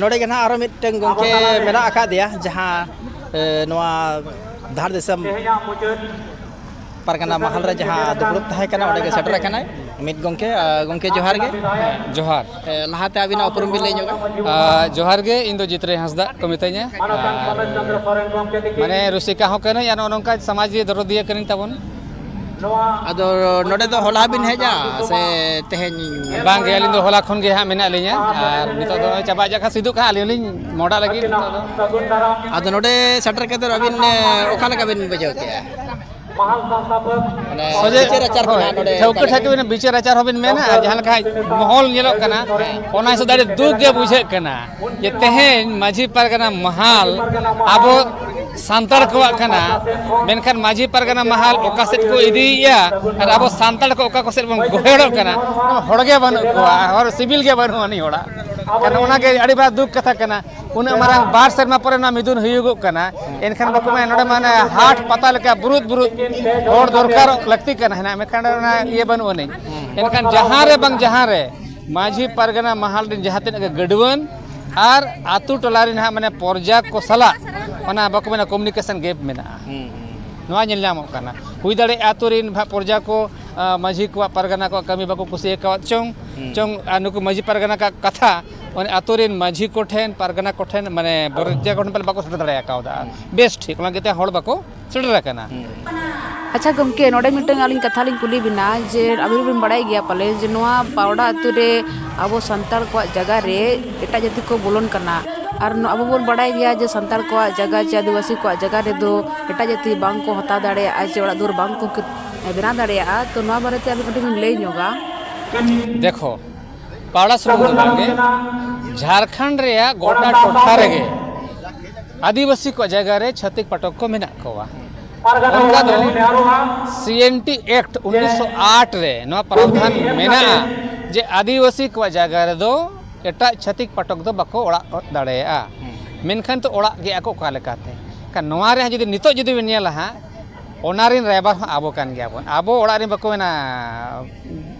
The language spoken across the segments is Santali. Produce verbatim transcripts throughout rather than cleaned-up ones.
ᱱᱚᱰᱮ ᱜᱮ ᱱᱟᱦᱟᱜ ᱟᱨᱚ ᱢᱤᱫᱴᱟᱝ ᱜᱚᱢᱠᱮ ᱢᱮᱱᱟᱜ ᱟᱠᱟᱫᱮᱭᱟ, ᱡᱟᱦᱟᱸ ᱮ, ᱱᱚᱣᱟ ᱫᱷᱟᱲ ᱫᱤᱥᱚᱢ ᱯᱟᱨᱜᱟᱱᱟ ᱢᱟᱦᱟᱞ ᱨᱮ ᱡᱟᱦᱟᱸ ᱫᱩᱯᱲᱩᱵ ᱛᱟᱦᱮᱸ ᱠᱟᱱᱟ, ᱚᱸᱰᱮ ᱜᱮ ᱥᱮᱴᱮᱨ ᱟᱠᱟᱱᱟᱭ ᱢᱤᱫ ᱜᱚᱢᱠᱮ᱾ ᱟ, ᱜᱚᱢᱠᱮ, ᱡᱚᱦᱟᱨ ᱜᱮ᱾ ᱡᱚᱦᱟᱨ᱾ ᱮ, ᱞᱟᱦᱟᱛᱮ ᱟᱹᱵᱤᱱᱟᱜ ᱩᱯᱨᱩᱢ ᱵᱤᱱ ᱞᱟᱹᱭ ᱧᱚᱜᱟ? ᱟ, ᱡᱚᱦᱟᱨ ᱜᱮ, ᱤᱧ ᱫᱚ ᱡᱤᱛᱨᱟᱹᱭ ᱦᱟᱸᱥᱫᱟᱜ ᱠᱚ ᱢᱤᱛᱟᱹᱧᱟ᱾ ᱟᱨ ᱢᱟᱱᱮ ᱨᱩᱥᱤᱠᱟ ᱦᱚᱸ ᱠᱟᱹᱱᱟᱹᱧ ᱟᱨ ᱱᱚᱜᱼᱚ ᱱᱚᱝᱠᱟ ᱥᱚᱢᱟᱡᱽ ᱨᱮ ᱫᱚᱨᱚᱫᱤᱭᱟᱹ ᱠᱟᱹᱱᱟᱹᱧ ᱛᱟᱵᱚᱱ᱾ ᱟᱫᱚ ᱱᱚᱰᱮ ᱫᱚ ᱦᱚᱞᱟ ᱵᱤᱱ ᱦᱮᱡᱼᱟ ᱥᱮ ᱛᱮᱦᱮᱧ? ᱵᱟᱝ ᱜᱮ, ᱟᱹᱞᱤᱧ ᱫᱚ ᱦᱚᱞᱟ ᱠᱷᱚᱱ ᱜᱮ ᱦᱟᱸᱜ ᱢᱮᱱᱟᱜ ᱞᱤᱧᱟ ᱟᱨ ᱱᱤᱛᱚᱜ ᱫᱚ ᱪᱟᱵᱟ ᱡᱟᱠᱟ ᱥᱤᱫᱩᱜ ᱠᱟᱱᱟ, ᱟᱹᱞᱤᱧ ᱦᱚᱸᱞᱤᱧ ᱢᱚᱦᱰᱟᱜ ᱞᱟᱹᱜᱤᱫ ᱱᱤᱛᱚᱜ ᱫᱚ᱾ ᱟᱫᱚ ᱱᱚᱰᱮ ᱥᱮᱴᱮᱨ ᱠᱟᱛᱮ ᱟᱹᱵᱤᱱ, ᱮ, ᱚᱠᱟ ᱞᱮᱠᱟ ᱵᱤᱱ ᱵᱩᱡᱷᱟᱹᱣ ᱠᱮᱜᱼᱟ? ᱢᱟᱱᱮ ᱥᱚᱡᱷᱮ ᱵᱤᱪᱟᱹᱨ ᱟᱪᱟᱨ ᱠᱚ ᱦᱳᱭ, ᱱᱟᱦᱟᱜ ᱱᱚᱰᱮ ᱴᱷᱟᱹᱣᱠᱟᱹ ᱴᱷᱟᱹᱣᱠᱟᱹ ᱵᱤᱱ ᱵᱤᱪᱟᱹᱨ ᱟᱪᱟᱨ ᱦᱚᱸᱵᱤᱱ ᱢᱮᱱᱟ ᱟᱨ ᱡᱟᱦᱟᱸ ᱞᱮᱠᱟ ᱢᱚᱦᱚᱞ ᱧᱮᱞᱚᱜ ᱠᱟᱱᱟ, ᱚᱱᱟ ᱦᱤᱥᱟᱹᱵ ᱛᱮ ᱟᱹᱰᱤ ᱫᱩᱠ ᱜᱮ ᱵᱩᱡᱷᱟᱹᱜ ᱠᱟᱱᱟ ᱡᱮ ᱛᱮᱦᱮᱧ ᱢᱟᱹᱡᱷᱤ ᱯᱟᱨᱜᱟᱱᱟ ᱢᱟᱦᱟᱞ ᱟᱵᱚ ᱥᱟᱱᱛᱟᱲ ᱠᱚᱣᱟᱜ ᱠᱟᱱᱟ, ᱢᱮᱱᱠᱷᱟᱱ ᱢᱟᱹᱡᱷᱤ ᱯᱟᱨᱜᱟᱱᱟ ᱢᱟᱦᱟᱞ ᱚᱠᱟ ᱥᱮᱫ ᱠᱚ ᱤᱫᱤᱭᱮᱫᱼᱟ ᱟᱨ ᱟᱵᱚ ᱥᱟᱱᱛᱟᱲ ᱠᱚ ᱚᱠᱟ ᱠᱚ ᱥᱮᱫ ᱵᱚᱱ ᱜᱚᱦᱚᱲᱚᱜ ᱠᱟᱱᱟ, ᱦᱚᱲ ᱜᱮ ᱵᱟᱹᱱᱩᱜ ᱠᱚᱣᱟ, ᱦᱚᱲ ᱥᱤᱵᱤᱞ ᱜᱮ ᱵᱟᱹᱱᱩᱜ ᱟᱹᱱᱤᱡ ᱦᱚᱲᱟᱜ᱾ ᱠᱷᱟᱱ ᱚᱱᱟᱜᱮ ᱟᱹᱰᱤ ᱢᱟᱨᱟᱝ ᱫᱩᱠ ᱠᱟᱛᱷᱟ ᱠᱟᱱᱟ᱾ ᱩᱱᱟᱹᱜ ᱢᱟᱨᱟᱝ ᱵᱟᱨ ᱥᱮᱨᱢᱟ ᱯᱚᱨᱮ ᱱᱚᱣᱟ ᱢᱤᱫᱩᱱ ᱦᱩᱭᱩᱜᱚᱜ ᱠᱟᱱᱟ, ᱮᱱᱠᱷᱟᱱ ᱵᱟᱠᱚ ᱢᱮᱱᱟ ᱱᱚᱰᱮ ᱢᱟ ᱚᱱᱮ ᱦᱟᱴ ᱯᱟᱛᱟ ᱞᱮᱠᱟ ᱵᱩᱨᱩᱫ ᱵᱩᱨᱩᱫ ᱦᱚᱲ ᱫᱚᱨᱠᱟᱨᱚᱜ ᱞᱟᱹᱠᱛᱤ ᱠᱟᱱᱟ ᱦᱮᱱᱟᱜ, ᱢᱮᱱᱠᱷᱟᱱ ᱚᱱᱟ ᱤᱭᱟᱹ ᱵᱟᱹᱱᱩᱜ ᱟᱹᱱᱤᱡ᱾ ᱮᱱᱠᱷᱟᱱ ᱡᱟᱦᱟᱸ ᱨᱮ ᱵᱟᱝ ᱡᱟᱦᱟᱸ ᱨᱮ ᱢᱟᱹᱡᱷᱤ ᱯᱟᱨᱜᱟᱱᱟ ᱢᱟᱦᱟᱞ ᱨᱮᱱ ᱡᱟᱦᱟᱸ ᱛᱤᱱᱟᱹᱜ ᱜᱮ ᱜᱟᱹᱰᱩᱣᱟᱹᱱ ᱟᱨ ᱟᱛᱳ ᱴᱚᱞᱟ ᱨᱮᱱ ᱦᱟᱸᱜ ᱢᱟᱱᱮ ᱯᱚᱨᱡᱟ ᱠᱚ ᱥᱟᱞᱟᱜ ᱚᱱᱟ ᱵᱟᱠᱚ ᱢᱮᱱᱟ communication gap ᱢᱮᱱᱟᱜᱼᱟ᱾ ᱱᱚᱣᱟ ᱧᱮᱞ ᱧᱟᱢᱚᱜ ᱠᱟᱱᱟ᱾ ᱦᱩᱭ ᱫᱟᱲᱮᱭᱟᱜᱼᱟ ᱟᱛᱳ ᱨᱮᱱ ᱦᱟᱸᱜ ᱯᱚᱨᱡᱟ ᱠᱚ, ᱟ, ᱢᱟᱹᱡᱷᱤ ᱠᱚᱣᱟᱜ ᱯᱟᱨᱜᱟᱱᱟ ᱠᱚᱣᱟᱜ ᱠᱟᱹᱢᱤ ᱵᱟᱠᱚ ᱠᱩᱥᱤ ᱟᱠᱟᱣᱟᱫ ᱪᱚᱝ, ᱪᱚᱝ, ᱟᱨ ᱱᱩᱠᱩ ᱢᱟᱹᱡᱷᱤ ᱯᱟᱨᱜᱟᱱᱟ ᱠᱚᱣᱟᱜ ᱠᱟᱛᱷᱟ ᱚᱱᱮ ᱟᱛᱳ ᱨᱮᱱ ᱢᱟᱹᱡᱷᱤ ᱠᱚᱴᱷᱮᱱ, ᱯᱟᱨᱜᱟᱱᱟ ᱠᱚᱴᱷᱮᱱ, ᱢᱟᱱᱮ ᱯᱚᱨᱡᱟ ᱠᱚᱴᱷᱮᱱ ᱯᱟᱞᱮ ᱵᱟᱠᱚ ᱥᱮᱴᱮᱨ ᱫᱟᱲᱮ ᱟᱠᱟᱣᱫᱟ᱾ ᱵᱮᱥ ᱴᱷᱤᱠ, ᱚᱱᱟ ᱜᱮᱛᱮ ᱦᱚᱲ ᱵᱟᱠᱚ ᱥᱮᱴᱮᱨ ᱟᱠᱟᱱᱟ᱾ ᱟᱪᱪᱷᱟ ᱜᱚᱢᱠᱮ, ᱱᱚᱰᱮ ᱢᱤᱫᱴᱟᱝ ᱟᱹᱞᱤᱧ ᱠᱟᱛᱷᱟ ᱞᱤᱧ ᱠᱩᱞᱤ ᱵᱤᱱᱟ ᱡᱮ ᱟᱹᱵᱤᱱ ᱵᱤᱱ ᱵᱟᱲᱟᱭ ᱜᱮᱭᱟ ᱯᱟᱞᱮ ᱡᱮ ᱱᱚᱣᱟ ᱯᱟᱣᱲᱟ ᱟᱹᱛᱩ ᱨᱮ ᱟᱵᱚ ᱥᱟᱱᱛᱟᱲ ᱠᱚᱣᱟᱜ ᱡᱟᱭᱜᱟ ᱨᱮ ᱮᱴᱟᱜ ᱡᱟᱹᱛᱤ ᱠᱚ ᱵᱚᱞᱚᱱ ᱠᱟᱱᱟ, ᱟᱨ ᱱᱚ-, ᱟᱵᱚ ᱵᱚᱱ ᱵᱟᱲᱟᱭ ᱜᱮᱭᱟ ᱡᱮ ᱥᱟᱱᱛᱟᱲ ᱠᱚᱣᱟᱜ ᱡᱟᱭᱜᱟ ᱪᱮ ᱟᱹᱫᱤᱵᱟᱹᱥᱤ ᱠᱚᱣᱟᱜ ᱡᱟᱭᱜᱟ ᱨᱮᱫᱚ ᱮᱴᱟᱜ ᱡᱟᱹᱛᱤ ᱵᱟᱝ ᱠᱚ ᱦᱟᱛᱟᱣ ᱫᱟᱲᱮᱭᱟᱜᱼᱟ ᱪᱮ ᱚᱲᱟᱜ ᱫᱩᱣᱟᱹᱨ ᱵᱟᱝ ᱠᱚ ᱠᱤ-, ᱵᱮᱱᱟᱣ ᱫᱟᱲᱮᱭᱟᱜᱼᱟ᱾ ᱛᱚ ᱱᱚᱣᱟ ᱵᱟᱨᱮᱛᱮ ᱟᱹᱵᱤᱱ ᱠᱟᱹᱴᱤᱡ ᱵᱤᱱ ᱞᱟᱹᱭ ᱧᱚᱜᱟ᱾ ᱫᱮᱠᱷᱚ, ᱯᱟᱣᱲᱟ ᱥᱩᱢᱩᱝ ᱫᱚ ᱵᱟᱝᱜᱮ, ᱡᱷᱟᱲᱠᱷᱚᱸᱰ ᱨᱮᱭᱟᱜ ᱜᱚᱴᱟ ᱴᱚᱴᱷᱟ ᱨᱮᱜᱮ ᱟᱹᱫᱤᱵᱟᱹᱥᱤ ᱠᱚᱣᱟᱜ ᱡᱟᱭᱜᱟ ᱨᱮ ᱪᱷᱟᱹᱛᱤᱠ ᱯᱟᱴᱚᱠ ᱠᱚ ᱢᱮᱱᱟᱜ ᱠᱚᱣᱟ᱾ ᱚᱱᱠᱟ ᱫᱚ ᱥᱤ ᱮᱱ ᱴᱤ ᱮᱠᱴ ᱩᱱᱤᱥᱥᱚ ᱟᱴ ᱨᱮ ᱱᱚᱣᱟ ᱯᱨᱟᱣᱫᱷᱟᱱ ᱢᱮᱱᱟᱜᱼᱟ ᱡᱮ ᱟᱹᱫᱤᱵᱟᱹᱥᱤ ᱠᱚᱣᱟᱜ ᱡᱟᱭᱜᱟ ᱨᱮᱫᱚ ᱮᱴᱟᱜ ᱪᱷᱟᱹᱛᱤᱠ ᱯᱟᱴᱚᱠ ᱫᱚ ᱵᱟᱠᱚ ᱚᱲᱟᱜ ᱫᱟᱲᱮᱭᱟᱜᱼᱟ᱾ ᱢᱮᱱᱠᱷᱟᱱ ᱛᱚ ᱚᱲᱟᱜ ᱜᱮᱭᱟ ᱠᱚ ᱚᱠᱟ ᱞᱮᱠᱟᱛᱮ? ᱠᱷᱟᱱ ᱱᱚᱣᱟ ᱨᱮ ᱡᱩᱫᱤ ᱱᱤᱛᱚᱜ ᱡᱩᱫᱤ ᱵᱤᱱ ᱧᱮᱞᱟ ᱦᱟᱸᱜ, ᱚᱱᱟ ᱨᱮᱱ ᱨᱟᱭᱵᱟᱨ ᱦᱚᱸ ᱟᱵᱚ ᱠᱟᱱ ᱜᱮᱭᱟ ᱵᱚᱱ᱾ ᱟᱵᱚ ᱚᱲᱟᱜ ᱨᱮᱱ ᱵᱟᱠᱚ ᱢᱮᱱᱟ,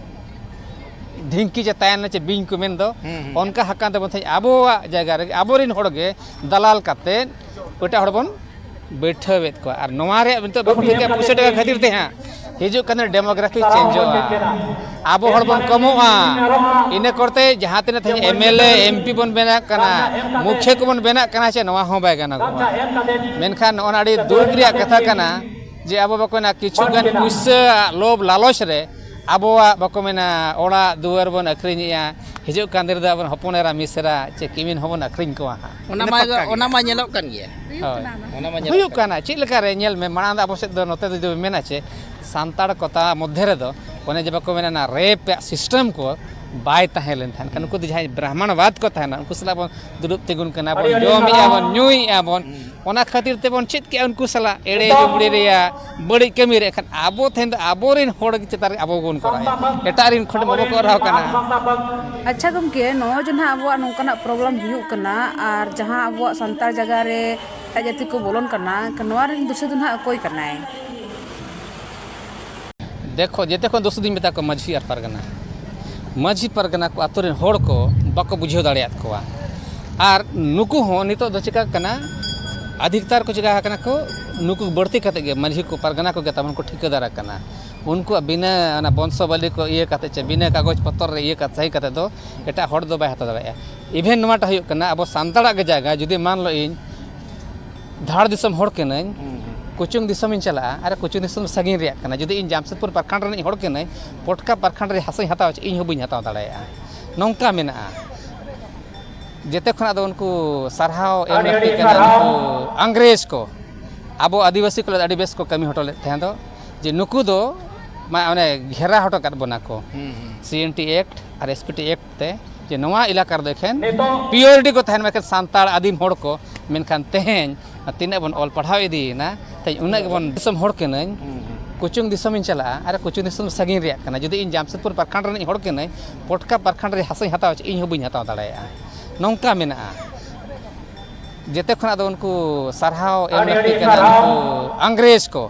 ᱰᱷᱤᱝᱠᱤ ᱪᱮ ᱛᱟᱭᱟᱱ ᱪᱮ ᱵᱤᱧ ᱠᱚ ᱢᱮᱱ ᱫᱚ, ᱦᱩᱸ, ᱦᱩᱸ᱾ ᱚᱱᱠᱟ ᱦᱟᱠᱟᱱ ᱛᱟᱵᱚᱱ ᱛᱟᱦᱮᱸᱫ᱾ ᱟᱵᱚᱣᱟᱜ ᱡᱟᱭᱜᱟ ᱨᱮ ᱟᱵᱚᱨᱮᱱ ᱦᱚᱲ ᱜᱮ ᱫᱟᱞᱟᱞ ᱠᱟᱛᱮᱫ ᱮᱴᱟᱜ ᱦᱚᱲ ᱵᱚᱱ ᱵᱟᱹᱭᱴᱷᱟᱹᱣᱮᱫ ᱠᱚᱣᱟ᱾ ᱟᱨ ᱱᱚᱣᱟ ᱨᱮᱭᱟᱜ ᱱᱤᱛᱚᱜ ᱵᱟᱠᱚ ᱴᱷᱤᱠᱟ ᱯᱩᱭᱥᱟᱹ ᱴᱟᱠᱟ ᱠᱷᱟᱹᱛᱤᱨ ᱛᱮ ᱦᱟᱸᱜ ᱦᱤᱡᱩᱜ ᱠᱟᱱ ᱫᱤᱱ demography changeᱚᱜᱼᱟ᱾ ᱟᱵᱚ ᱦᱚᱲ ᱵᱚᱱ ᱠᱚᱢᱚᱜᱼᱟ᱾ ᱤᱱᱟᱹ ᱠᱚᱨᱛᱮ ᱡᱟᱦᱟᱸ ᱛᱤᱱᱟᱹᱜ ᱛᱮᱦᱮᱧ MLA, MP ᱵᱚᱱ ᱵᱮᱱᱟᱜ ᱠᱟᱱᱟ, ᱢᱩᱠᱷᱤᱭᱟᱹ ᱠᱚᱵᱚᱱ ᱵᱮᱱᱟᱜ ᱠᱟᱱᱟ ᱪᱮ, ᱱᱚᱣᱟ ᱦᱚᱸ ᱵᱟᱭ ᱜᱟᱱᱚᱜᱚᱜᱼᱟ᱾ ᱢᱮᱱᱠᱷᱟᱱ ᱱᱚᱜᱼᱚ ᱱᱟ ᱟᱹᱰᱤ ᱫᱩᱠ ᱨᱮᱭᱟᱜ ᱠᱟᱛᱷᱟ ᱠᱟᱱᱟ ᱡᱮ ᱟᱵᱚ ᱵᱟᱠᱚ ᱢᱮᱱᱟ ᱠᱤᱪᱷᱩ ᱜᱟᱱ ᱯᱩᱭᱥᱟᱹ ᱞᱳᱵᱷ ᱞᱟᱞᱚᱪ ᱨᱮ ᱟᱵᱚᱣᱟᱜ ᱵᱟᱠᱚ ᱢᱮᱱᱟ ᱚᱲᱟᱜ ᱫᱩᱣᱟᱹᱨ ᱵᱚᱱ ᱟᱹᱠᱷᱨᱤᱧᱮᱜᱼᱟ, ᱦᱤᱡᱩᱜ ᱠᱟᱱ ᱫᱤᱱ ᱨᱮᱫᱚ ᱟᱵᱚᱨᱮᱱ ᱦᱚᱯᱚᱱ ᱮᱨᱟ ᱢᱤᱥᱨᱟ ᱪᱮ ᱠᱤᱢᱤᱱ ᱦᱚᱸᱵᱚᱱ ᱟᱹᱠᱷᱨᱤᱧ ᱠᱚᱣᱟ ᱦᱟᱸᱜ᱾ ᱚᱱᱟ ᱤᱱᱟᱹ ᱢᱟ, ᱯᱟᱠᱠᱟ ᱜᱮ᱾ ᱚᱱᱟ ᱢᱟ ᱧᱮᱞᱚᱜ ᱠᱟᱱ ᱜᱮᱭᱟ᱾ ᱦᱳᱭ᱾ ᱚᱱᱟ ᱢᱟ ᱧᱮᱞᱚᱜ ᱦᱩᱭᱩᱜ ᱠᱟᱱ ᱠᱟᱱᱟ᱾ ᱪᱮᱫ ᱞᱮᱠᱟ ᱨᱮ ᱧᱮᱞ ᱢᱮ, ᱢᱟᱲᱟᱝ ᱫᱚ ᱟᱵᱚ ᱥᱮᱫ ᱫᱚ ᱱᱚᱛᱮ ᱫᱚ ᱡᱩᱫᱤ ᱵᱚᱱ ᱢᱮᱱᱟ ᱪᱮ ᱥᱟᱱᱛᱟᱲ ᱠᱚ ᱛᱟᱞᱟ ᱢᱚᱫᱽᱫᱷᱮ ᱨᱮᱫᱚ ᱚᱱᱮ ᱡᱮ ᱵᱟᱠᱚ ᱢᱮᱱᱟ ᱚᱱᱟ ᱨᱮᱯ ᱨᱮᱭᱟᱜ system ᱠᱚ ᱵᱟᱭ ᱛᱟᱦᱮᱸ ᱞᱮᱱ ᱛᱟᱦᱮᱸᱫ᱾ ᱱᱩᱠᱩ ᱫᱚ ᱡᱟᱦᱟᱸᱭ ᱵᱨᱟᱦᱢᱚᱬᱵᱟᱫᱽ ᱠᱚ ᱛᱟᱦᱮᱱᱟ, ᱩᱱᱠᱩ ᱥᱟᱞᱟᱜ ᱵᱚᱱ ᱫᱩᱲᱩᱵ ᱛᱤᱸᱜᱩᱱ ᱠᱟᱱᱟ, ᱵᱚᱱ ᱡᱚᱢᱮᱜᱼᱟ, ᱵᱚᱱ ᱧᱩᱭᱮᱜᱼᱟ ᱵᱚᱱ᱾ ᱚᱱᱟ ᱠᱷᱟᱹᱛᱤᱨ ᱛᱮᱵᱚᱱ ᱪᱮᱫ ᱠᱮᱜᱼᱟ ᱩᱱᱠᱩ ᱥᱟᱞᱟᱜ ᱮᱲᱮ ᱡᱩᱢᱲᱤ ᱨᱮᱭᱟᱜ, ᱵᱟᱹᱲᱤᱡ ᱠᱟᱹᱢᱤ ᱨᱮᱭᱟᱜ᱾ ᱮᱱᱠᱷᱟᱱ ᱟᱵᱚ ᱛᱮᱦᱮᱧ ᱫᱚ ᱟᱵᱚᱨᱮᱱ ᱦᱚᱲ ᱪᱮᱛᱟᱱ ᱨᱮ ᱟᱵᱚ ᱵᱚᱱ ᱠᱚᱨᱟᱣᱮᱫᱼᱟ, ᱮᱴᱟᱜ ᱨᱮᱱ ᱠᱷᱚᱱ ᱵᱟᱵᱚ ᱠᱚᱨᱟᱣ ᱠᱟᱱᱟ᱾ ᱟᱪᱪᱷᱟ ᱜᱚᱢᱠᱮ, ᱱᱚᱜᱼᱚᱭ ᱡᱮ ᱱᱟᱦᱟᱜ ᱟᱵᱚᱣᱟᱜ ᱱᱚᱝᱠᱟᱱᱟᱜ problem ᱦᱩᱭᱩᱜ ᱠᱟᱱᱟ ᱟᱨ ᱡᱟᱦᱟᱸ ᱟᱵᱚᱣᱟᱜ ᱥᱟᱱᱛᱟᱲ ᱡᱟᱭᱜᱟ ᱨᱮ ᱮᱴᱟᱜ ᱡᱟᱹᱛᱤ ᱠᱚ ᱵᱚᱞᱚᱱ ᱠᱟᱱᱟ, ᱱᱚᱣᱟ ᱨᱮᱱ ᱫᱩᱥᱤ ᱫᱚ ᱱᱟᱦᱟᱜ ᱚᱠᱚᱭ ᱠᱟᱱᱟᱭ? ᱫᱮᱠᱷᱚ, ᱡᱮᱛᱮ ᱠᱷᱚᱱ ᱫᱩᱥᱤ ᱫᱩᱧ ᱢᱮᱛᱟ ᱠᱚᱣᱟ ᱢᱟᱹᱡᱷᱤ ᱟᱨ ᱯᱟᱨᱜᱟᱱᱟ᱾ ᱢᱟᱹᱡᱷᱤ ᱯᱟᱨᱜᱟᱱᱟ ᱠᱚ ᱟᱛᱳ ᱨᱮᱱ ᱦᱚᱲ ᱠᱚ ᱵᱟᱠᱚ ᱵᱩᱡᱷᱟᱹᱣ ᱫᱟᱲᱮᱭᱟᱫ ᱠᱚᱣᱟ᱾ ᱟᱨ ᱱᱩᱠᱩ ᱦᱚᱸ ᱱᱤᱛᱚᱜ ᱫᱚ ᱪᱤᱠᱟᱹᱜ ᱠᱟᱱᱟ, ᱟᱫᱷᱤᱠᱛᱟᱨ ᱠᱚ ᱪᱤᱠᱟ ᱟᱠᱟᱱᱟ ᱠᱚ, ᱱᱩᱠᱩ ᱵᱟᱹᱲᱛᱤ ᱠᱟᱛᱮ ᱜᱮ ᱢᱟᱹᱡᱷᱤ ᱠᱚ ᱯᱟᱨᱜᱟᱱᱟ ᱠᱚᱜᱮ ᱛᱟᱵᱚᱱ ᱠᱚ ᱴᱷᱤᱠᱟᱹᱫᱟᱨ ᱟᱠᱟᱱᱟ᱾ ᱩᱱᱠᱩᱣᱟᱜ ᱵᱤᱱᱟᱹ ᱚᱱᱟ ᱵᱚᱝᱥᱚᱵᱟᱞᱤ ᱠᱚ ᱤᱭᱟᱹ ᱠᱟᱛᱮ ᱪᱮ ᱵᱤᱱᱟᱹ ᱠᱟᱜᱚᱡᱽ ᱯᱚᱛᱚᱨ ᱨᱮ ᱤᱭᱟᱹ ᱠᱟᱛᱮ, ᱥᱟᱹᱦᱤ ᱠᱟᱛᱮ ᱫᱚ ᱮᱴᱟᱜ ᱦᱚᱲ ᱫᱚ ᱵᱟᱭ ᱦᱟᱛᱟᱣ ᱫᱟᱲᱮᱭᱟᱜᱼᱟ᱾ Even ᱱᱚᱣᱟᱴᱟᱜ ᱦᱩᱭᱩᱜ ᱠᱟᱱᱟ, ᱟᱵᱚ ᱥᱟᱱᱛᱟᱲᱟᱜ ᱜᱮ ᱡᱟᱭᱜᱟ, ᱡᱩᱫᱤ ᱢᱟᱱ ᱞᱚ ᱤᱧ ᱫᱷᱟᱲ ᱫᱤᱥᱚᱢ ᱦᱚᱲ ᱠᱟᱹᱱᱟᱹᱧ, ᱦᱩᱸ, ᱦᱩᱸ᱾ ᱠᱳᱪᱤᱝ ᱫᱤᱥᱚᱢᱤᱧ ᱪᱟᱞᱟᱜᱼᱟ, ᱟᱨ ᱠᱳᱪᱤᱝ ᱫᱤᱥᱚᱢ ᱫᱚ ᱥᱟᱺᱜᱤᱧ ᱨᱮᱭᱟᱜ ᱠᱟᱱᱟ᱾ ᱡᱩᱫᱤ ᱤᱧ ᱡᱟᱢᱥᱮᱫᱽᱯᱩᱨ ᱯᱨᱚᱠᱷᱚᱸᱰ ᱨᱤᱱᱤᱡ ᱦᱚᱲ ᱠᱟᱹᱱᱟᱹᱧ, ᱯᱚᱴᱠᱟ ᱯᱨᱚᱠᱷᱚᱸᱰ ᱨᱮ ᱦᱟᱥᱟᱧ ᱦᱟᱛᱟᱣᱟ ᱪᱮ, ᱤᱧ ᱦᱚᱸ ᱵᱟᱹᱧ ᱦᱟᱛᱟᱣ ᱫᱟᱲᱮᱭᱟᱜᱼᱟ᱾ ᱱᱚᱝᱠᱟ ᱢᱮᱱᱟᱜᱼᱟ᱾ ᱡᱮᱛᱮ ᱠᱷᱚᱱᱟᱜ ᱫᱚ ᱩᱱᱠᱩ ᱥᱟᱨᱦᱟᱣ ᱮᱢ ᱞᱟᱹᱠᱛᱤ ᱠᱟᱱᱟ, ᱩᱱᱠᱩ ᱤᱝᱨᱮᱡᱽ ᱠᱚ ᱟᱵᱚ ᱟᱹᱫᱤᱵᱟᱹᱥᱤ ᱠᱚ ᱞᱟᱹᱜᱤᱫ ᱟᱹᱰᱤ ᱵᱮᱥ ᱠᱚ ᱠᱟᱹᱢᱤ ᱦᱚᱴᱚ ᱞᱮᱫ ᱛᱟᱦᱮᱸ ᱫᱚ, ᱡᱮ ᱱᱩᱠᱩ ᱫᱚ ᱢᱟ ᱚᱱᱮ ᱜᱷᱮᱨᱟ ᱦᱚᱴᱚ ᱠᱟᱫ ᱵᱚᱱᱟ ᱠᱚ᱾ ᱦᱩᱸ, ᱦᱩᱸ᱾ C N T Act ᱟᱨ S P T Act ᱛᱮ, ᱡᱮ ᱱᱚᱣᱟ ᱮᱞᱟᱠᱟ ᱨᱮᱫᱚ ᱮᱠᱷᱮᱱ ᱱᱤᱛᱚᱜ purity ᱠᱚ ᱛᱟᱦᱮᱱ ᱢᱟ, ᱮᱠᱷᱮᱱ ᱥᱟᱱᱛᱟᱲ ᱟᱹᱫᱤᱢ ᱦᱚᱲ ᱠᱚ᱾ ᱢᱮᱱᱠᱷᱟᱱ ᱛᱮᱦᱮᱧ ᱛᱤᱱᱟᱹᱜ ᱵᱚᱱ ᱚᱞ ᱯᱟᱲᱦᱟᱣ ᱤᱫᱤᱭᱮᱱᱟ, ᱛᱮᱦᱮᱧ ᱩᱱᱟᱹᱜ ᱜᱮᱵᱚᱱ ᱫᱤᱥᱚᱢ ᱦᱚᱲ ᱠᱟᱹᱱᱟᱹᱧ, ᱦᱩᱸ, ᱦᱩᱸ᱾ ᱠᱳᱪᱤᱝ ᱫᱤᱥᱚᱢᱤᱧ ᱪᱟᱞᱟᱜᱼᱟ, ᱟᱨ ᱠᱳᱪᱤᱝ ᱫᱤᱥᱚᱢ ᱫᱚ ᱥᱟᱺᱜᱤᱧ ᱨᱮᱭᱟᱜ ᱠᱟᱱᱟ᱾ ᱡᱩᱫᱤ ᱤᱧ ᱡᱟᱢᱥᱮᱫᱽᱯᱩᱨ ᱯᱨᱚᱠᱷᱚᱸᱰ ᱨᱤᱱᱤᱡ ᱦᱚᱲ ᱠᱟᱹᱱᱟᱹᱧ, ᱯᱚᱴᱠᱟ ᱯᱨᱚᱠᱷᱚᱸᱰ ᱨᱮ ᱦᱟᱥᱟᱧ ᱦᱟᱛᱟᱣᱟ ᱪᱮ, ᱤᱧ ᱦᱚᱸ ᱵᱟᱹᱧ ᱦᱟᱛᱟᱣ ᱫᱟᱲᱮᱭᱟᱜᱼᱟ᱾ ᱱᱚᱝᱠᱟ ᱢᱮᱱᱟᱜᱼᱟ᱾ ᱡᱮᱛᱮ ᱠᱷᱚᱱᱟᱜ ᱫᱚ ᱩᱱᱠᱩ ᱥᱟᱨᱦᱟᱣ ᱮᱢ ᱟᱹᱰᱤ, ᱞᱟᱹᱠᱛᱤ ᱟᱹᱰᱤ ᱠᱟᱱᱟ, ᱥᱟᱨᱦᱟᱣ᱾ ᱩᱱᱠᱩ ᱤᱝᱨᱮᱡᱽ ᱠᱚ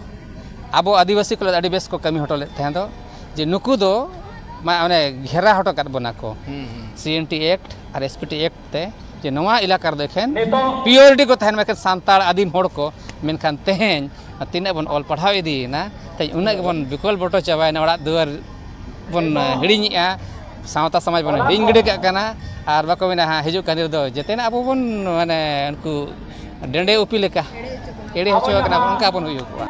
ᱟᱵᱚ ᱟᱹᱫᱤᱵᱟᱹᱥᱤ ᱠᱚ ᱞᱟᱹᱜᱤᱫ ᱟᱹᱰᱤ ᱵᱮᱥ ᱠᱚ ᱠᱟᱹᱢᱤ ᱦᱚᱴᱚ ᱞᱮᱫ ᱛᱟᱦᱮᱸ ᱫᱚ, ᱡᱮ ᱱᱩᱠᱩ ᱫᱚ ᱢᱟ ᱚᱱᱮ ᱜᱷᱮᱨᱟ ᱦᱚᱴᱚ ᱠᱟᱫ ᱵᱚᱱᱟ ᱠᱚ᱾ ᱦᱩᱸ, ᱦᱩᱸ᱾ ᱥᱤ ᱮᱱ ᱴᱤ ᱮᱠᱴ ᱟᱨ ᱮᱥ ᱯᱤ ᱴᱤ ᱮᱠᱴ ᱛᱮ, ᱡᱮ ᱱᱚᱣᱟ ᱮᱞᱟᱠᱟ ᱨᱮᱫᱚ ᱮᱠᱷᱮᱱ ᱯᱤᱭᱳᱨᱤᱴᱤ ᱠᱚ ᱛᱟᱦᱮᱱ ᱢᱟ, ᱮᱠᱷᱮᱱ ᱥᱟᱱᱛᱟᱲ ᱟᱹᱫᱤᱢ ᱦᱚᱲ ᱠᱚ᱾ ᱢᱮᱱᱠᱷᱟᱱ ᱛᱮᱦᱮᱧ ᱛᱤᱱᱟᱹᱜ ᱵᱚᱱ ᱚᱞ ᱯᱟᱲᱦᱟᱣ ᱤᱫᱤᱭᱮᱱᱟ, ᱛᱮᱦᱮᱧ ᱩᱱᱟᱹᱜ ᱜᱮᱵᱚᱱ ᱵᱤᱠᱚᱞ ᱵᱚᱴᱚ ᱪᱟᱵᱟᱭᱮᱱᱟ, ᱚᱲᱟᱜ ᱫᱩᱣᱟᱹᱨ ᱵᱚᱱ ᱦᱤᱲᱤᱧᱮᱜᱼᱟ, ᱥᱟᱶᱛᱟ ᱥᱚᱢᱟᱡᱽ ᱵᱚᱱ ᱦᱤᱲᱤᱧ ᱜᱤᱰᱤ ᱠᱟᱜ ᱠᱟᱱᱟ᱾ ᱟᱨ ᱵᱟᱠᱚ ᱢᱮᱱᱟ, ᱦᱟᱸ, ᱦᱤᱡᱩᱜ ᱠᱟᱱ ᱫᱤᱱ ᱨᱮᱫᱚ ᱡᱮᱛᱮᱱᱟᱜ ᱟᱵᱚ ᱵᱚᱱ, ᱢᱟᱱᱮ, ᱩᱱᱠᱩ ᱰᱮᱸᱰᱮ ᱩᱯᱤ ᱞᱮᱠᱟ ᱮᱲᱮ ᱦᱚᱪᱚ ᱟᱠᱟᱱᱟ ᱵᱚᱱ, ᱚᱱᱠᱟ ᱵᱚᱱ ᱦᱩᱭᱩᱜ ᱠᱚᱣᱟ᱾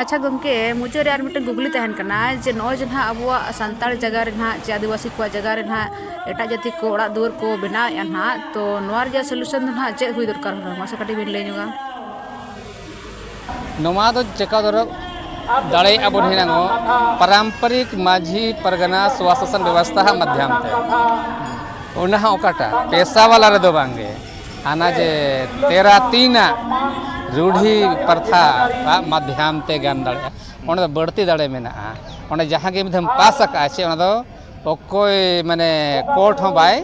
ᱟᱪᱪᱷᱟ ᱜᱚᱢᱠᱮ, ᱢᱩᱪᱟᱹᱫ ᱨᱮ ᱟᱨ ᱢᱤᱫᱴᱮᱱ ᱠᱩᱠᱞᱤ ᱛᱟᱦᱮᱱ ᱠᱟᱱᱟ ᱡᱮ ᱱᱚᱜᱼᱚᱭ ᱡᱮ ᱱᱟᱦᱟᱜ ᱟᱵᱚᱣᱟᱜ ᱥᱟᱱᱛᱟᱲ ᱡᱟᱭᱜᱟ ᱨᱮ ᱱᱟᱦᱟᱜ ᱪᱮ ᱟᱹᱫᱤᱵᱟᱹᱥᱤ ᱠᱚᱣᱟᱜ ᱡᱟᱭᱜᱟ ᱨᱮ ᱱᱟᱦᱟᱜ ᱮᱴᱟᱜ ᱡᱟᱹᱛᱤ ᱠᱚ ᱚᱲᱟᱜ ᱫᱩᱣᱟᱹᱨ ᱠᱚ ᱵᱮᱱᱟᱣᱮᱫᱼᱟ ᱱᱟᱦᱟᱜ, ᱛᱚ ᱱᱚᱣᱟ ᱨᱮᱭᱟᱜ ᱥᱚᱞᱩᱥᱚᱱ ᱫᱚ ᱱᱟᱦᱟᱜ ᱪᱮᱫ ᱦᱩᱭ ᱫᱚᱨᱠᱟᱨ ᱠᱟᱱᱟ? ᱢᱟᱥᱮ ᱠᱟᱹᱴᱤᱡ ᱵᱤᱱ ᱞᱟᱹᱭ ᱧᱚᱜᱟ᱾ ᱱᱚᱣᱟ ᱫᱚ ᱪᱮᱠᱟ ᱫᱚᱨᱚ-, ᱫᱟᱲᱮᱭᱟᱜᱼᱟ ᱵᱚᱱ ᱦᱤᱱᱟᱹᱝᱚᱜ ᱯᱟᱨᱟᱢᱯᱚᱨᱤᱠ ᱢᱟᱹᱡᱷᱤ ᱯᱟᱨᱜᱟᱱᱟ ᱥᱚᱵᱷᱟ ᱥᱟᱥᱚᱱ ᱵᱮᱵᱚᱥᱛᱷᱟ ᱦᱟᱜ ᱢᱟᱫᱽᱫᱷᱚᱢ ᱛᱮ᱾ ᱚᱱᱟ ᱦᱚᱸ ᱚᱠᱟᱴᱟᱜ ᱯᱮᱥᱟ ᱵᱟᱞᱟ ᱨᱮᱫᱚ ᱵᱟᱝᱜᱮ, ᱦᱟᱱᱟ ᱡᱮ ᱛᱮᱨᱟ ᱛᱤᱱᱟᱜ ᱨᱩᱰᱷᱤ ᱯᱨᱚᱛᱷᱟ ᱟᱜ ᱢᱟᱫᱽᱫᱷᱚᱢ ᱛᱮ ᱜᱟᱱ ᱫᱟᱲᱮᱭᱟᱜᱼᱟ᱾ ᱚᱸᱰᱮ ᱫᱚ ᱵᱟᱹᱲᱛᱤ ᱫᱟᱲᱮ ᱢᱮᱱᱟᱜᱼᱟ᱾ ᱚᱸᱰᱮ ᱡᱟᱦᱟᱸ ᱜᱮ ᱢᱤᱫ ᱫᱷᱟᱣ ᱯᱟᱥ ᱟᱠᱟᱫᱼᱟ ᱪᱮ, ᱚᱱᱟ ᱫᱚ ᱚᱠᱚᱭ ᱢᱟᱱᱮ ᱠᱳᱨᱴ ᱦᱚᱸ ᱵᱟᱭ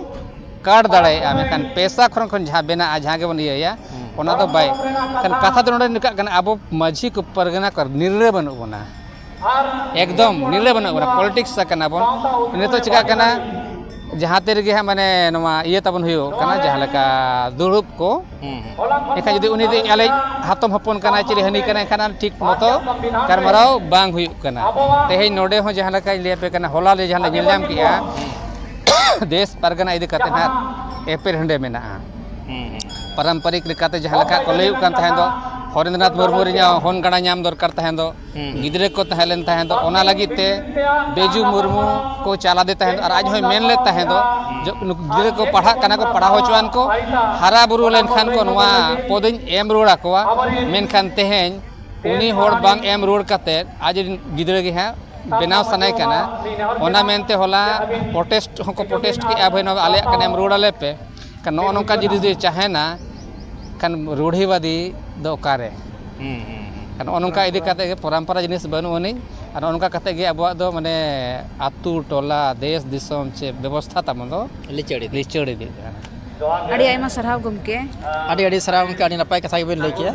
ᱠᱟᱴ ᱫᱟᱲᱮᱭᱟᱜᱼᱟ, ᱢᱮᱱᱠᱷᱟᱱ ᱯᱮᱥᱟ ᱠᱷᱚᱱ, ᱠᱷᱚᱱ ᱡᱟᱦᱟᱸ ᱵᱮᱱᱟᱜᱼᱟ, ᱡᱟᱦᱟᱸ ᱜᱮᱵᱚᱱ ᱤᱭᱟᱹᱭᱟ, ᱦᱩᱸ᱾ ᱚᱱᱟ ᱫᱚ ᱵᱟᱭ᱾ ᱢᱮᱱᱠᱷᱟᱱ ᱠᱟᱛᱷᱟ ᱫᱚ ᱱᱚᱰᱮ ᱱᱤᱝᱠᱟᱜ ᱠᱟᱱᱟ, ᱟᱵᱚ ᱢᱟᱹᱡᱷᱤ ᱠᱚ ᱯᱟᱨᱜᱟᱱᱟ ᱠᱚ ᱱᱤᱨᱞᱟᱹ ᱵᱟᱹᱱᱩᱜ ᱵᱚᱱᱟ, ᱮᱠᱫᱚᱢ ᱱᱤᱨᱞᱟᱹ ᱵᱟᱹᱱᱩᱜ ᱵᱚᱱᱟ, ᱯᱚᱞᱤᱴᱤᱠᱥ ᱟᱠᱟᱱᱟ ᱵᱚᱱ᱾ ᱱᱤᱛᱚᱜ ᱪᱤᱠᱟᱜ ᱠᱟᱱᱟ, ᱡᱟᱦᱟᱸ ᱛᱤ ᱨᱮᱜᱮ ᱦᱟᱸᱜ ᱢᱟᱱᱮ ᱱᱚᱣᱟ ᱤᱭᱟᱹ ᱛᱟᱵᱚᱱ ᱦᱩᱭᱩᱜ ᱠᱟᱱᱟ, ᱡᱟᱦᱟᱸ ᱞᱮᱠᱟ ᱫᱩᱲᱩᱵ ᱠᱚ, ᱦᱩᱸ, ᱦᱩᱸ᱾ ᱮᱱᱠᱷᱟᱱ ᱡᱩᱫᱤ ᱩᱱᱤ ᱫᱚ ᱟᱞᱮᱭᱤᱡ ᱦᱟᱛᱚᱢ ᱦᱚᱯᱚᱱ ᱠᱟᱱᱟᱭ, ᱪᱤᱞᱤ ᱦᱟᱹᱱᱤ ᱠᱟᱱᱟᱭ, ᱮᱱᱠᱷᱟᱱ ᱴᱷᱤᱠ ᱢᱚᱛᱚ ᱜᱟᱞᱢᱟᱨᱟᱣ ᱵᱟᱝ ᱦᱩᱭᱩᱜ ᱠᱟᱱᱟ᱾ ᱛᱮᱦᱮᱧ ᱱᱚᱰᱮ ᱦᱚᱸ ᱡᱟᱦᱟᱸ ᱞᱮᱠᱟᱧ ᱞᱟᱹᱭ ᱟᱯᱮ ᱠᱟᱱᱟ, ᱦᱚᱞᱟ ᱞᱮ ᱡᱟᱦᱟᱸ ᱞᱮ ᱧᱮᱞ ᱧᱟᱢ ᱠᱮᱜᱼᱟ, ᱫᱮᱥ ᱯᱟᱨᱜᱟᱱᱟ ᱤᱫᱤ ᱠᱟᱛᱮ ᱱᱟᱦᱟᱜ ᱮᱯᱮᱨ ᱦᱮᱸᱰᱮ ᱢᱮᱱᱟᱜᱼᱟ᱾ ᱦᱩᱸ, ᱦᱩᱸ᱾ ᱯᱟᱨᱟᱢᱯᱚᱨᱤᱠ ᱞᱮᱠᱟᱛᱮ ᱡᱟᱦᱟᱸ ᱞᱮᱠᱟ ᱠᱚ ᱞᱟᱹᱭᱚᱜ ᱠᱟᱱ ᱛᱟᱦᱮᱸ ᱫᱚ, ᱦᱚᱨᱮᱱᱫᱨᱚᱱᱟᱛᱷ ᱢᱩᱨᱢᱩ ᱨᱮᱱᱟᱜ ᱦᱚᱱ ᱜᱟᱬᱟ ᱧᱟᱢ ᱫᱚᱨᱠᱟᱨ ᱛᱟᱦᱮᱸ ᱫᱚ, ᱦᱩᱸ, ᱦᱩᱸ᱾ ᱜᱤᱫᱽᱨᱟᱹ ᱠᱚ ᱛᱟᱦᱮᱸ ᱞᱮᱱ ᱛᱟᱦᱮᱸ ᱫᱚ, ᱚᱱᱟ ᱞᱟᱹᱜᱤᱫ ᱛᱮ ᱵᱮᱡᱩ ᱢᱩᱨᱢᱩ ᱠᱚ ᱪᱟᱞᱟᱫᱮ ᱛᱟᱦᱮᱸ ᱫᱚ, ᱟᱨ ᱟᱡ ᱦᱚᱸᱭ ᱢᱮᱱ ᱞᱮᱫ ᱛᱟᱦᱮᱸ ᱫᱚ, ᱦᱩᱸ᱾ ᱡᱚ-, ᱱᱩᱠᱩ ᱜᱤᱫᱽᱨᱟᱹ ᱠᱚ ᱯᱟᱲᱦᱟᱜ ᱠᱟᱱᱟ ᱠᱚ, ᱯᱟᱲᱦᱟᱣ ᱦᱚᱪᱚᱣᱟᱱ ᱠᱚ, ᱦᱟᱨᱟ ᱵᱩᱨᱩ ᱞᱮᱱᱠᱷᱟᱱ ᱠᱚ ᱱᱚᱣᱟ ᱯᱚᱫᱤᱧ ᱮᱢ ᱨᱩᱣᱟᱹᱲ ᱟᱠᱚᱣᱟ᱾ ᱢᱮᱱᱠᱷᱟᱱ ᱛᱮᱦᱮᱧ ᱩᱱᱤ ᱦᱚᱲ ᱵᱟᱝ ᱮᱢ ᱨᱩᱣᱟᱹᱲ ᱠᱟᱛᱮ ᱟᱡ ᱨᱮᱱ ᱜᱤᱫᱽᱨᱟᱹ ᱜᱮ ᱦᱟᱸᱜ ᱵᱮᱱᱟᱣ ᱥᱟᱱᱟᱭ ᱠᱟᱱᱟ, ᱚᱱᱟ ᱢᱮᱱᱛᱮ ᱦᱚᱞᱟ ᱯᱨᱚᱴᱮᱥᱴ ᱦᱚᱸᱠᱚ ᱯᱨᱚᱴᱮᱥᱴ ᱠᱮᱜᱼᱟ, "ᱵᱷᱟᱹᱭ, ᱱᱚᱣᱟ ᱫᱚ ᱟᱞᱮᱭᱟᱜ ᱠᱟᱱᱟ, ᱮᱢ ᱨᱩᱣᱟᱹᱲ ᱟᱞᱮ ᱯᱮ᱾" ᱠᱷᱟᱱ ᱱᱚᱜᱼᱚ ᱱᱚᱝᱠᱟ ᱡᱩᱫᱤ ᱡᱩᱫᱤ ᱛᱟᱦᱮᱱᱟ, ᱠᱷᱟᱱ ᱨᱩᱰᱷᱤᱵᱟᱫᱤ ᱫᱚ ᱚᱠᱟᱨᱮ? ᱦᱩᱸ, ᱦᱩᱸ, ᱦᱩᱸ᱾ ᱠᱷᱟᱱ ᱱᱚᱜᱼᱚ ᱱᱚᱝᱠᱟ ᱤᱫᱤ ᱠᱟᱛᱮ ᱜᱮ ᱯᱚᱨᱚᱢᱯᱚᱨᱟ ᱡᱤᱱᱤᱥ ᱵᱟᱹᱱᱩᱜ ᱟᱹᱱᱤᱡ, ᱟᱨ ᱱᱚᱜᱼᱚ ᱱᱚᱝᱠᱟ ᱠᱟᱛᱮ ᱜᱮ ᱟᱵᱚᱣᱟᱜ ᱫᱚ ᱢᱟᱱᱮ ᱟᱹᱛᱩ, ᱴᱚᱞᱟ, ᱫᱮᱥ, ᱫᱤᱥᱚᱢ ᱪᱮ ᱵᱮᱵᱚᱥᱛᱷᱟ ᱛᱟᱵᱚᱱ ᱫᱚ ᱞᱤᱪᱟᱹᱲ ᱤᱫᱤ᱾ ᱞᱤᱪᱟᱹᱲ ᱤᱫᱤᱜ ᱠᱟᱱᱟ᱾ ᱟᱹᱰᱤ ᱟᱭᱢᱟ ᱥᱟᱨᱦᱟᱣ ᱜᱚᱢᱠᱮ᱾ ᱟᱹᱰᱤ ᱟᱹᱰᱤ ᱥᱟᱨᱦᱟᱣ ᱜᱚᱢᱠᱮ, ᱟᱹᱰᱤ ᱱᱟᱯᱟᱭ ᱠᱟᱛᱷᱟ ᱜᱮᱵᱤᱱ ᱞᱟᱹᱭ ᱠᱮᱜᱼᱟ᱾